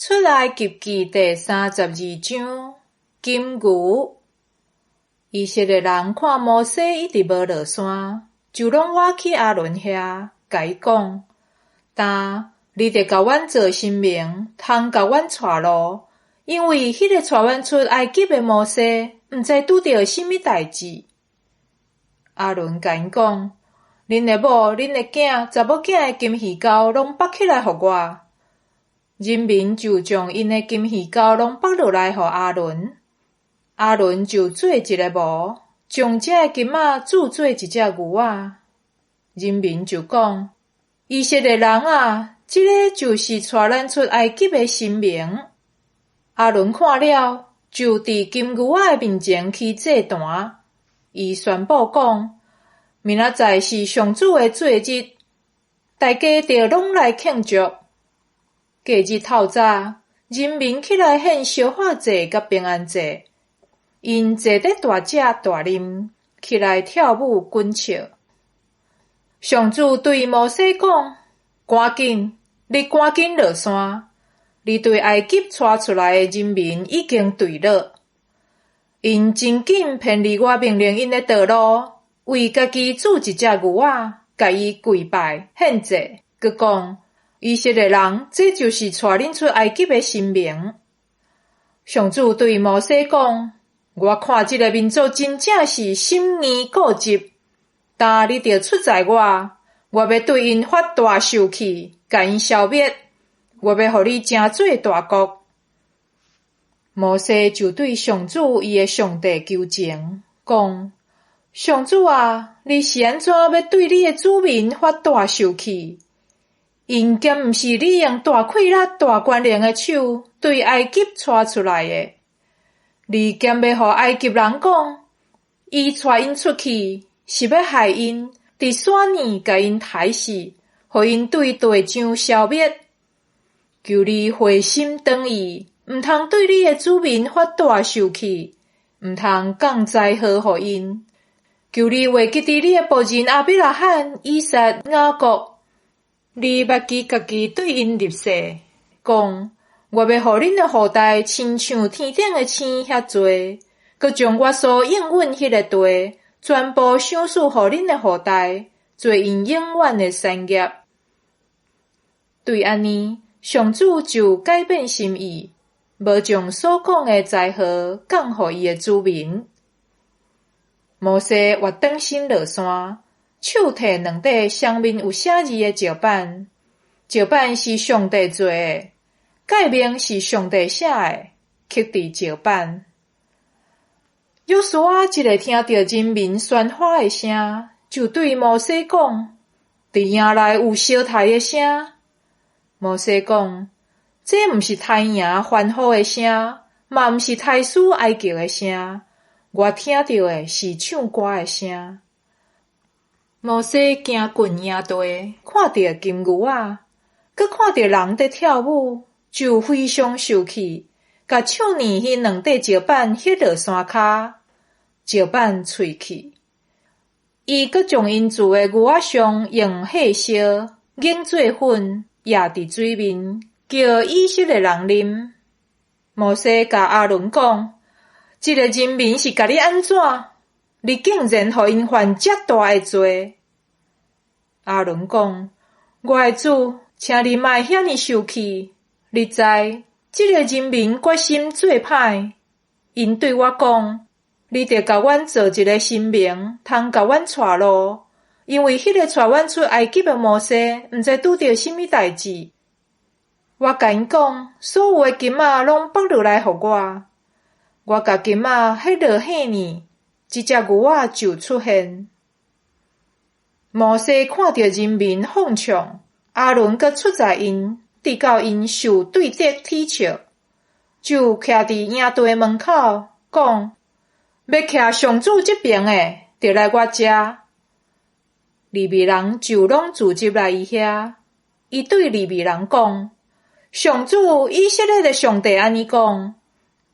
出埃及記第32章，金牛。以色列人看摩西一直無落山，就攏倚去亞倫遐，共伊講：今你著共阮做神明，通共阮帶路，因為彼个帶阮出埃及的摩西，毋知拄著啥物代誌。亞倫共𪜶講：恁的某、恁的囝、查某囝的金魚鉤攏縛起來予我。人民就將𪜶的金魚鉤攏縛落來予亞倫，亞倫就做一个模，將這个金仔鑄做一隻牛仔。人民就講：以色列人啊，這个就是帶咱出埃及的神明。亞倫看了，就佇金牛仔的面前起祭壇，伊宣布講：明仔載是上主的節日，大家著攏來慶祝。隔日透早，人民起來獻燒化祭佮平安祭，𪜶坐佇大食大啉，起來跳舞滾笑。上主對摩西講：趕緊，你趕緊落山！你對埃及帶出來的人民已經墜落，𪜶真緊偏離我命令𪜶的道路，為家己鑄一隻牛仔，共伊跪拜獻祭，閣講：以色列人，這就是帶恁出埃及的神明。上主對摩西講：我看這个民族真正是心硬固執，今你著出在我，我欲對𪜶發大受氣，共𪜶消滅。我欲予你成做大國。摩西就對上主伊的上帝求情，講：上主啊，你是按怎欲對你的子民發大受氣？𪜶敢毋是你用大氣力、大權能的手對埃及帶出來的？你敢欲予埃及人講，伊帶𪜶出去是欲害𪜶，佇山爾共𪜶刣死，予𪜶對地上消滅？求你回心轉意，毋通對你的子民發大受氣，毋通降災禍予𪜶。求你會記得你的僕人亞伯拉罕、以撒、雅各。你捌記家己對𪜶立誓，講：我欲予恁的後代親像天頂的星遐濟，閣將我所應允彼个地，全部賞賜予恁的後代，做𪜶永遠的產業。對按呢，上主就改變心意，無將所講的災禍降予伊的子民。摩西越轉身落山，手提兩塊上面有寫字的石板，石板是上帝做的，誡命是上帝寫的，刻佇石板。約書亞一下聽著人民喧譁的聲，就對摩西講：佇營內有相刣的聲。摩西講：這毋是刣營歡呼的聲，嘛毋是刣死哀叫的聲，我聽著的是唱歌的聲。摩西行近營地，看著金牛仔，閣看著人佇跳舞，就非常受氣，共手挒彼兩塊石板彼落山跤，石板碎去。伊閣將𪜶鑄的牛仔像用火燒，研做粉，掖佇水面，叫以色列人啉。摩西共亞倫講：這个人民是共你按怎？你竟然予𪜶犯遮大的罪！亞倫講：我的主，請你莫遐爾受氣。你知，這个人民決心做歹，𪜶對我講：你著共阮做一个神明，通共阮帶路。因為彼个帶阮出埃及的摩西，毋知拄著啥物代誌。我共𪜶講，所有的金仔攏縛落來予我，我共金仔彼落火爾，這隻牛仔就出現。摩西看著人民放暢，亞倫閣出在𪜶，直到𪜶受對敵恥笑，就徛佇營地門口，講：欲徛上主這爿的，著來我遮。利未人就攏聚集來伊遐，伊對利未人講：上主以色列的上帝按呢講：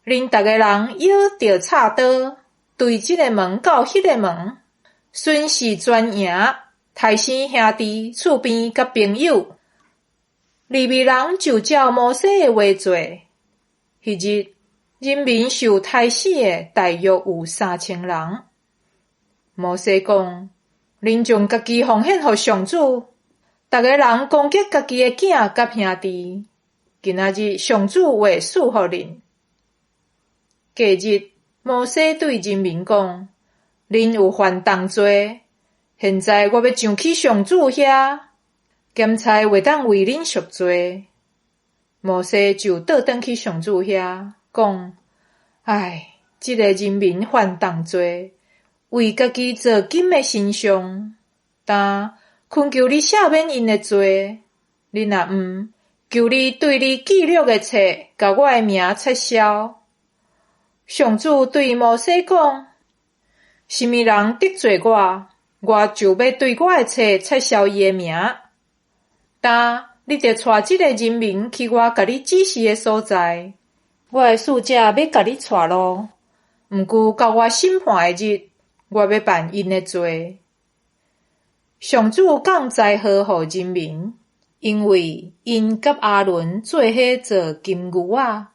恁逐个人腰著插刀，對這个門到彼个門，巡視全營，刣生兄弟、厝邊佮朋友。利未人就照摩西的話做。彼日，人民受刣死的大約有3000人。摩西講：恁將家己奉獻予上主，逐个人攻擊家己的囝佮兄弟。今仔日上主會賜予恁。隔日，摩西對人民講：恁有犯重罪，現在我欲上去上主遐，檢查會當為恁贖罪。摩西就倒轉去上主遐，講：唉，這个人民犯重罪，為家己做金的神像。今懇求你赦免𪜶的罪，你若毋，求你對你記錄的冊共我的名撤銷。上主對摩西講：啥物人得罪我，我就欲對我的冊撤銷伊的名。今你著帶這个人民去我共你指示的所在，我的使者欲共你帶路。毋過到我審判的日，我欲辦𪜶的罪。上主降災禍予人民，因為𪜶佮亞倫做伙做金牛仔。